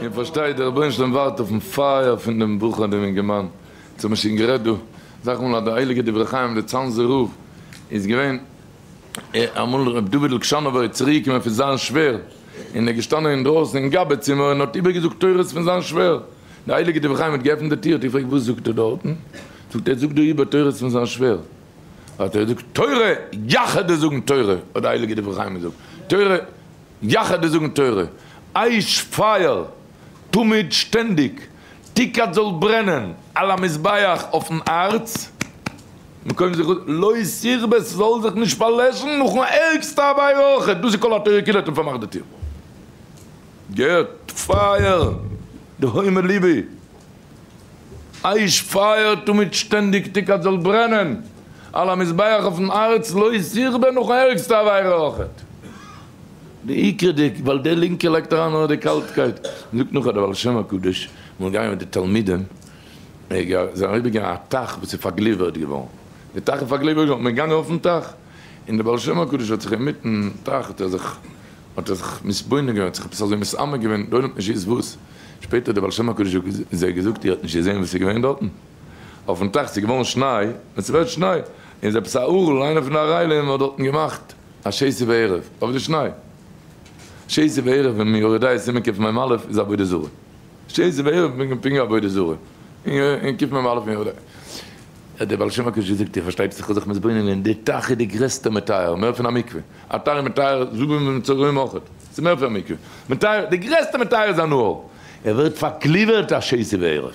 איר פארשטייט, דער רבונו של עולם ווארט אויפן פייער פון דעם בחור דעם אינגערמאן, אונז האבן שוין גערעדט דא אסאך מאל אז דער הייליגער דברי חיים דער צאנזער רב איז געווען אמאל ר' דוד'ל קשאנאווער איז צוריק געקומען פון זיין שווער און איז געשטאנען אינדרויסן אין גבאי צימער און האט איבערגעזאגט תורות פון זיין שווער, דער הייליגער דברי חיים האט געעפנט די טיר האט געפרעגט וואס זאגט ער דארטן? זאגט ער זאגט דא איבער תורות פון זיין שווער. האט ער געזאגט תורה יחד איז זאגן תורה, האט די הייליגע דברי חיים געזאגט, תורה יחד איז זאגן תורה, אש פייער, תמיד שטענדיג, תוקד זאל ברענען, על המזבח אויפן הארץ, מקום זכות, לא תכבה ס'זאל זיך נישט פארלעשן נאכן ערגסטע עבירה אויכעט, דאס איז כל התורה כולה האט אים פארמאכט די טיר. געהערט פייער, די הומה ליבי. אש פייער תמיד שטענדיג תוקד זאל ברענען על המזבח אויפן הארץ לא תכבה נאכן ערגסטע עבירה אויכעט. די עיקר די ווייל די לינקע לייגט אריין נאר די קאלטקייט. זאגט נאך אז די בעל שם הקדוש אמאל געגאנגען מיט די תלמידים זיי זענען אריבער געגאנגען א טייך וואס איז פארגליווערט געווארן די טייך איז פארגליווערט געווארן מען איז געגאנגען אויפן טייך און די בעל שם הקדוש האט זיך אינמיטן טייך האט ער זיך האט ער זיך מתבונן געווען האט זיך עפעס אזוי מתעמק געווען די עולם האט נישט געוואוסט וואס. שפעטער האט דער בעל שם הקדוש זיי געזאגט, איר האט נישט געזען וואס איז געווען דארטן אויפן טייך, ס'איז געווארן שניי, ווען ס'ווערט שניי איז עפעס א ערל, איינער פון די ערלים האט דארטן געמאכט א שתי וערב אויף די שניי, שתי וערב אין יורה דעה סימן קמ"א איז עבודה זרה, שתי וערב פונקט עבודה זרה אין קמ"א אין יורה דעה. האט דער בעל שם הקדוש געזאגט, איר פארשטייט זיך, איך האב זיך מתבונן געווען, די טייך איז די גרעסטע מטהר, מער פון א מקווה, א טייך איז מטהר זבים ומצורעים אויכעט, ס'איז מער פון א מקווה, מטהר, די גרעסטע מטהר איז א נהר, ער ווערט פארקליווערט א שתי וערב,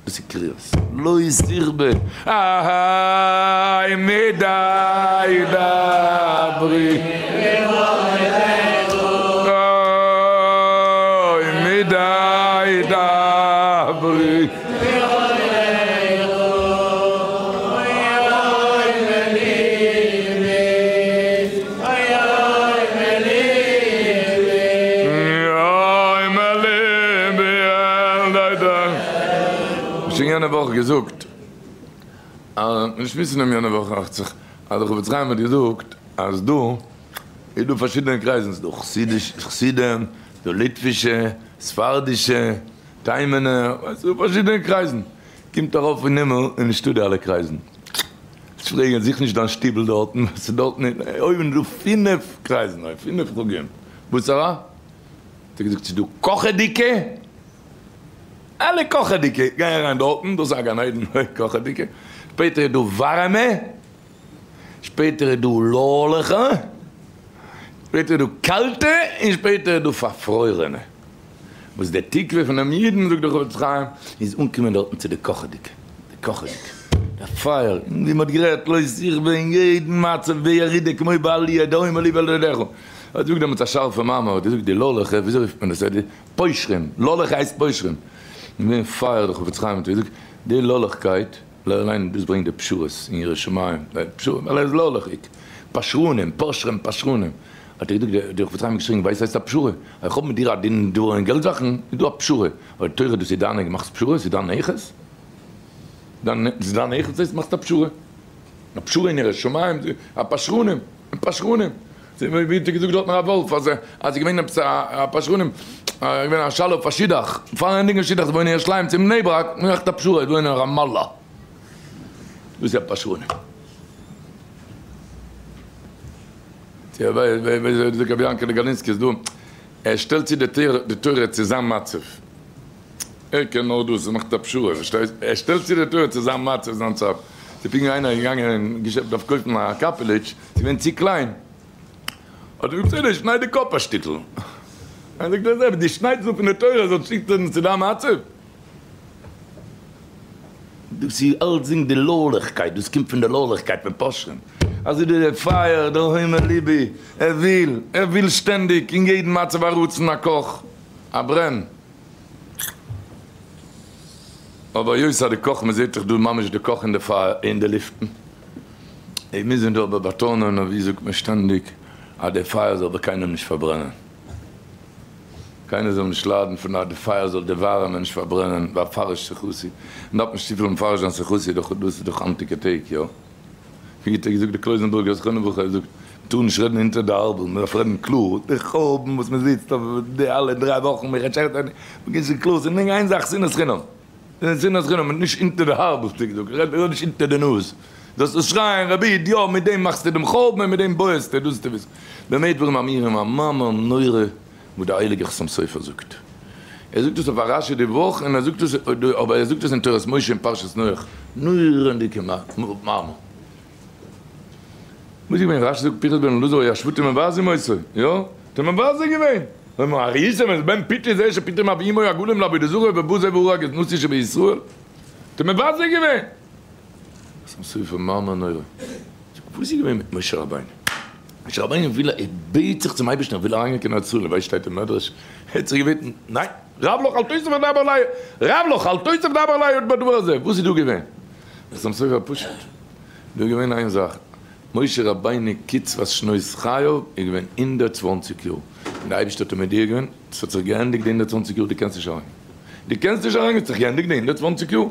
דאס איז קריאות, לא תכבה, איי מדי דברי, איי מדי דברי. שוין יענע וואך געזאגט, נישט וויסן אים יענע וואך דאכט זיך, אז דער חפץ חיים האט געזאגט אז דא איז דא פארשידענע קרייזן, ס'איז דא חסידים, ס'איז דא ליטווישע, ספרדישע, תימן'ער, ס'איז דא פארשידענע קרייזן, קומט ארויף אין הימל איז נישטא די אלע קרייזן, זאלסט פרעגן זוך נישט דיין שטיבל דארטן, וואס איז דארטן אויבן איז דא פינף קרייזן, אוי פינף חוגים, וואס א? האט ער געזאגט ס'איז דא קאכעדיגע, אלע קאכעדיגע גייען אריין דארטן, דאס איז א גן עדן, אוי קאכעדיגע, שפעטער איז דא ווארעמע, שפעטער איז דא לאלעכע, שפעטער איז דא קאלטע, און שפעטער איז דא פארפרוירענע. וואס די תקווה פונעם אידן, זאגט דער חפץ חיים, איז אנקומען דארטן צו די קאכעדיגע, די קאכעדיגע, די פייער, און ווי מ'האט גערעדט, לא תכבה אין יעדן מצב בירידה כמו בעליה, דהומה לי ולדדיך. האט געזאגט דעמאלטס א שארפע מאמר, האט געזאגט די לאלעכע, וויאזוי רופט מען דאס, די פושרים, לאלעכע הייסט פושרים, געווען פייער דער חפץ חיים האט געזאגט, די לאלעכקייט, אליין דאס ברענגט די פשרות אין יראת שמים, די פשרות, ווייל ער איז לאלעכיג, פשרנים, פושרים, פשרנים. האט ער געזאגט, דער חפץ חיים האט געשריגן, ווייסט הייסט א פשרה? איך האב מיט דיר א דין דבר אין געלט זאכן, איז דא א פשרה, אבער תורה דאס איז דיינע, מאכסט פשרה, ס'איז דיין נכס? ס'איז דיין נכס דאס מאכסט א פשרה? א פשרה אין יראת שמים, א פשרנים, פשרנים, ווי האט ער געזאגט דארטן הרב וואלף אז אז ס'איז געווען עפעס א פשרנים, איז געווען א שאלה אויף א שידוך, פארן ענדיגן שידוך זיי וואוינען אין ירושלים צו אין בני ברק, מ'מאכט א פשרה, זיי וואוינען אין ראמאללא, דאס איז א פשרנים. ווי זאגט רבי יענקעלע גאלינסקי איז דא, ער שטעלט צו די תורה צו זיין מצב, ער קען נאר דאס, ער מאכט א פשרה, פארשטייסט, ער שטעלט צו די תורה צו זיין מצב, זיין צב, ס'איז פונקט ווי איינער איז געגאנגען אין געשעפט דארף קויפן א קאפעליטש, ס'איז געווען צו קליין, האט ער געזאגט בסדר שנייד די קאפ א שטיקל, ער זאגט אזוי, אבער דו שניידסט דא פון די תורה זאל צושטעלן צו דיין מצב. דאס איז אלצדינג די לאלעכקייט, דאס קומט פון די לאלעכקייט פון פושרים, אזוי ווי דער פייער, דער הומה ליבי, ער וויל, ער וויל שטענדיג, אין יעדן מצב א רצון, א קאך, א ברען. אבער היות אז די קאך, מען זעט דאך דא ממש די קאך אין די פייער, אין די לופטן, איז מוז מען דא אבער באטאנען, אווי זאגט מען שטענדיג, אז דער פייער זאל ביי קיינעם נישט פארברענען. קיינער זאל נישט ליידן פון אז די פייער זאל די ווארעמע נישט פארברענען ואפרש שיחתי, מען דארף נישט צופיל מפרש זיין שיחתי דאך דאס איז דאך היינטיגע טעג יא? ווי האט ער געזאגט די קלויזענבורגער זכרונו לברכה ער זאגט. טאר נישט רעדן אונטער די ארבל, מען דארף רעדן קלאר, די חורבן וואס מען זיצט אויף די אלע דריי וואכן, מען רעדט שעכט, מען גייט שוין קלאר, ס'איז נאר איין זאך, שנאת חינם, שנאת חינם, נישט אונטער די ארבל האט ער געזאגט, רעד נישט אונטער די נאז, זאלסט נישט שרייען רבי איד, יא מיט דעם מאכסטו דעם חורבן און מיט דעם בויעסטו, דאס איז די וויסן, במה דברים אמורים, א מאמר נורא וואס דער הייליגער חתם סופר זאגט, ער זאגט עס אויף א רשי די וואך און ער זאגט עס, אבער ער זאגט עס אין תורת משה אין פרשת נח, נורא'דיגע מאמר. וואס איז געווען? רשי זאגט פנחס בן אלעזר היו השבטים מבזים אותו, יא? האט ער מבזה געווען? ואמר הראיתם את בן פוטי זה שפתאום מביאים אמו עגלים לעבודה זרה ובא זה והרג את נשיא שבישראל? האט ער מבזה געווען? חתם סופר מאמר נורא. זאגט וואס איז געווען מיט משה רבינו? משה רבינו וויל ער בעט זיך צום אייבערשטן ער וויל אריינגיין קיין ארץ ישראל, ווייסט שטייט אין מדרש ער האט זיך געבעטן ניין רב לך אל תוסף דבר אלי רב לך אל תוסף דבר אלי עוד בדבר הזה, וואס איז דא געווען? חתם סופר פשוט. דא איז געווען איין זאך, משה רבינו קצבת שנות חייו איז געווען 120 יאר, און די אייבערשטער האט אים מודיע געווען, עס האט זיך געענדיגט די 120 יאר, דו קענסט נישט אריינגיין, דו קענסט נישט אריינגיין, עס האט זיך געענדיגט די 120 יאר.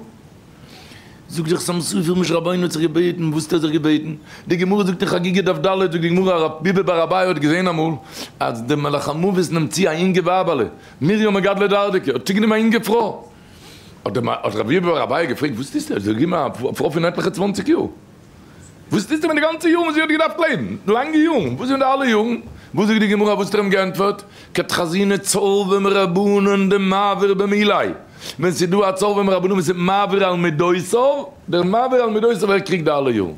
זאגט דער חתם סופר, משה רבינו האט זיך געבעטן, וואס האט ער זיך געבעטן? די גמרא זאגט אין חגיגה דף ד', זאגט די גמרא, רב ביבי בר אביי האט געזען אמאל אז דער מלאך המוות נעמט צו א יונגע ווייבעלע, מרים מגדלא דרדקי, האט צוגענומען א יונגע פרוי, האט רבי ביבי בר אביי געפרעגט, וואס טוסטו? האט זי געגעבן א פרוי פון עטליכע צוואנציג יאר, וואס טוסטו מיט די גאנצע יארן וואס זי האט געדארפט לעבן, לאנגע יארן, וואס איז מיט די אלע יארן? וואס זאגט די גמרא, וואס האט ער אים געענטפערט, כדחזינא צורבא מרבנן דמעביר במילי, ווען ס'איז דא א צורבא מרבנן וואס איז מעביר על מידותיו, דער מעביר על מידותיו ער קריגט די אלע יארן.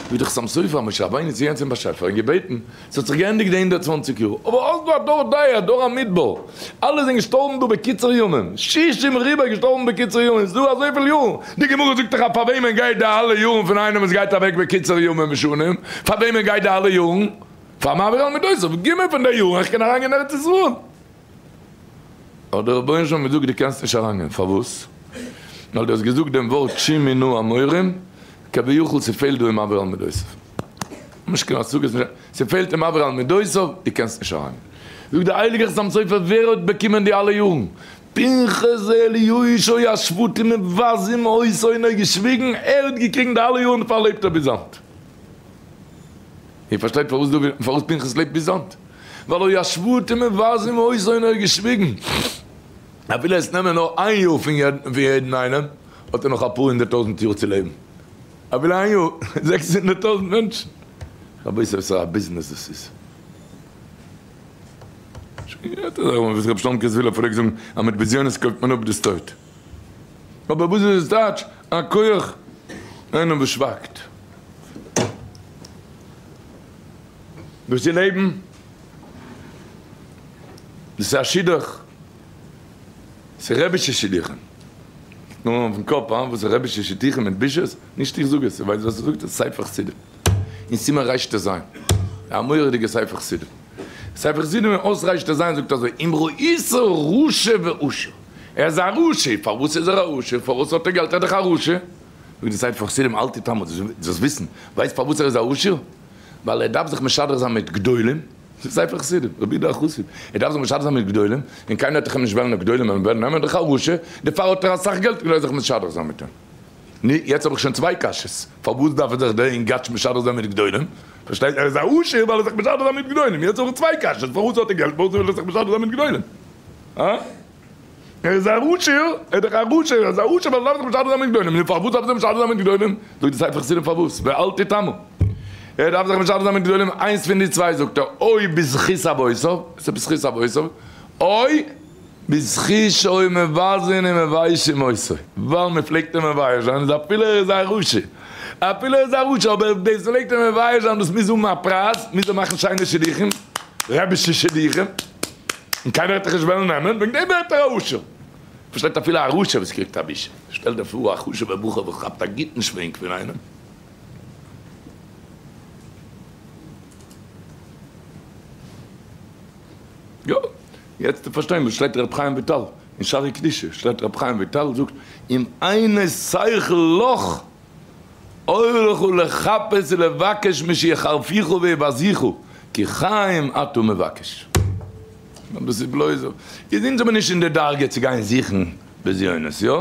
ווי דער חתם סופר משה רבינו איז געגאנגען צום באשעפער און געבעטן, ס'האט זיך געענדיגט די 120 יאר, אבער האסט דא א דור דעה, א דור המדבר, אלע זענען געשטארבן דא בקיצור ימים, שישים ריבוא געשטארבן בקיצור ימים, ס'איז דא אזויפיל יארן, די גמרא זאגט דאך אז פאר וועמען גייט די אלע יארן פון איינעם וואס גייט אוועק בקיצור ימים ושנים, פאר וועמען גייט די אלע יארן? פאר מעביר על מידותיו, גיב מיר פון די יארן איך קען אריינגיין אין ארץ ישראל. האט דער רבונו של עולם געזאגט דו קענסט נישט אריינגיין, פארוואס? ווייל דו האסט געזאגט דעם ווארט שמעו נא המורים, כביכול ס'פעלט דא אין מעביר על מידותיו, נישט קיין השגות, ס'פעלט אין מעביר על מידותיו, דו קענסט נישט אריינגיין. זאגט דער הייליגער חתם סופר ווער האט באקומען די אלע יארן? פנחס אליהו שהיו השבטים מבזים אותו און ער האט געשוויגן, ער האט געקריגן די אלע יארן דערפאר לעבט ער ביז היינט. איר פארשטייט פארוואס דוד, פארוואס פנחס לעבט ביז היינט? ווייל היו השבטים מבזים אותו און ער האט געשוויגן. אפילו עס נעמען נאר איין יאר פון יעדן איינעם, האט ער נאך אפאר הונדערט טויזנט יאר צו לעבן. אפילו איין יאר, 600 טויזנט מענטשן. רבותי וואס פאר א ביזנעס דאס איז. שוין געהערט אזא ווארט וואס רבי שלומקע זוויהלער פלעגט זאגן אז מיט בזיונות קויפט מען אפ דאס טויט. אבער וואס איז עס טייטש א כח איינער וואס שווייגט? דאס איז לעבן, דאס איז א שידוך, ס'איז רעבישע שידוכים, נאר אויפן קאפ, הא? וואס איז רעבישע שידוכים מיט בושות? נישט איך זאג עס, ווייסט ווער ס'זאגט עס? ספר חסידים, אין סימן רט"ז, א מורא'דיגע ספר חסידים, ספר חסידים אין אות רט"ז זאגט אזוי, אם ראית רשע ועשיר, ער איז א רשע, פארוואס איז ער א רשע? פארוואס האט ער געלט? ער איז דאך א רשע, זאגט די ספר חסידים, אל תתמה, זאלסט וויסן, ווייסט פארוואס ער איז א עשיר? ווייל ער דארף זיך משדך זיין מיט גדולים, ס'איז ספר חסידים, רבי יהודה החסיד, ער דארף זיך משדך זיין מיט גדולים, און קיינער וועט דאך אים נישט וועלן אויף גדולים וועלן נעמען דאך א רשע, דערפאר האט ער אסאך געלט כדי זיך משדך זיין מיט אים. נו, יעצט האב איך שוין צוויי קשיות, פארוואס דארף ער זיך דער אינגאטש משדך זיין מיט גדולים? פארשטייט ער איז א עשיר ווייל ער זיך משדך זיין מיט גדולים, יעצט האב איך צוויי קשיות, פארוואס האט ער געלט, פארוואס וויל ער זיך משדך זיין מיט גדולים? הא? ער איז א רשע, ער איז דאך א רשע, ער איז א רשע ווייל ער דארף זיך משדך זיין מיט גדולים, נו פארוואס דארף ער זיך משדך זיין מיט גדולים? זאגט די ספר חסידים פארוואס, ואל תתמה, ער דארף זיך משדך זיין מיט גדולים, איינס פון די צוויי זאגט ער, או בזכות אבותיו, עס איז בזכות אבותיו, או בזכות שהיו מבזין ומביישים אותו, ווייל מען פלעגט אים מבייש זיין, איז אפילו ער איז א רשע, אפילו ער איז א רשע, אבער דאס פלעגט אים מבייש זיין, דאס מוז האבן א פרייז, מוז ער מאכן שיינע שידוכים, רבי'שע שידוכים. און קיינער וועט דיך נישט וועלן נעמען, וועגן דעם ווערט ער א עשיר. פארשטייט אפילו א רשע וואס קריגט א בושה. שטעל דיר פאר א חשוב'ער בחור וואס כאפט א גוטן שווענק פון איינעם. יא, יעצט צו פארשטיין וואס שטייט ר' חיים וויטאל אין שערי קדושה, שטייט ר' חיים וויטאל זאגט, אם אינו שכל לך אוי לך לחפש ולבקש משיחרפוך ויבזוך, כי חיים אתה מבקש. נאר דאס איז בלויז איז אונז זעמיר נישט אין די דרגה צו גיין זוכן בזיונות, יא?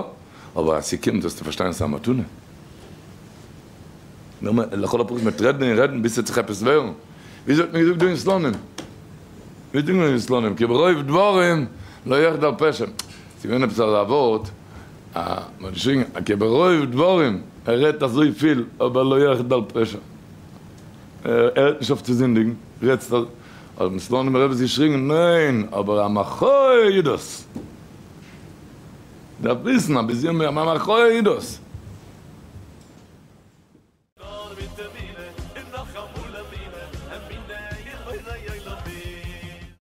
אבער אז ס'קומט זאלסטו פארשטיין ס'איז א מתנה. נאר לכל הפחות מ'וועט רעדן און רעדן ביז ס'וועט זיך עפעס ווערן. וויאזוי האט מען געזאגט דא אין סלאנים? ווי זאגט מען אין סלאנים? כי ברוב דברים לא יחדל פשע. ס'איז געווען עפעס אזא ווארט, א, מ'האט געשריגן כי ברוב דברים, ער רעדט אזויפיל אבער לא יחדל פשע. ער הערט נישט אויף צו זינדיגן, רעדסט אז, האט דער סלאנימער רבי געשריגן, ניין, אבער א מחאה איז דאס. דארף וויסן אז ביז יום א מחאה איז דאס. נאר מיט אמונה.